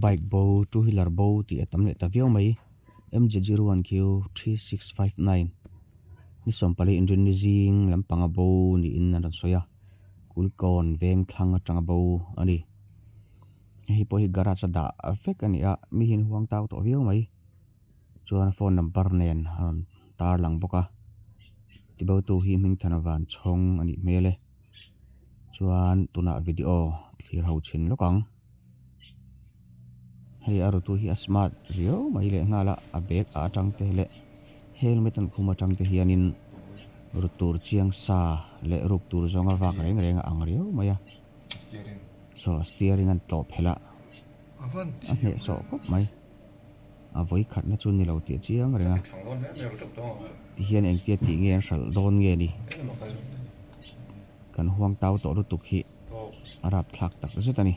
bike bo two wheeler bo tih a tam leh ta viau mai M J zero one Q 3659 ni sawmpali inrinni zing lampanga bo niin an rawn sawi a kulikawn veng thlang atanga bo a ni hei pawh hi garage a dah vek a ni a mi hian huang tau tawh viau mai chuan phone number nen a rawn tar lang bawk a tibo tu hi hmingthana van chhawng a nih hmel e chuan tunah video thlir ho chhin lawk ang hei a rutu hi a smart riau mai leh nghal a a bag ah atang te leh helmet an khum atang te hianin ru tur chiang sa leh ruk tur zawnga vak reng reng a ang riau mai a saw steering an tlawh phelh a a hnehsawh khawp mai. A vawi khatna chu ni lo tih a chiang reng a, tihian engtia tih nge an hralh dawn nge ni? Kan huang tau tawh lutuk hi a rapthlak tak zet a ni.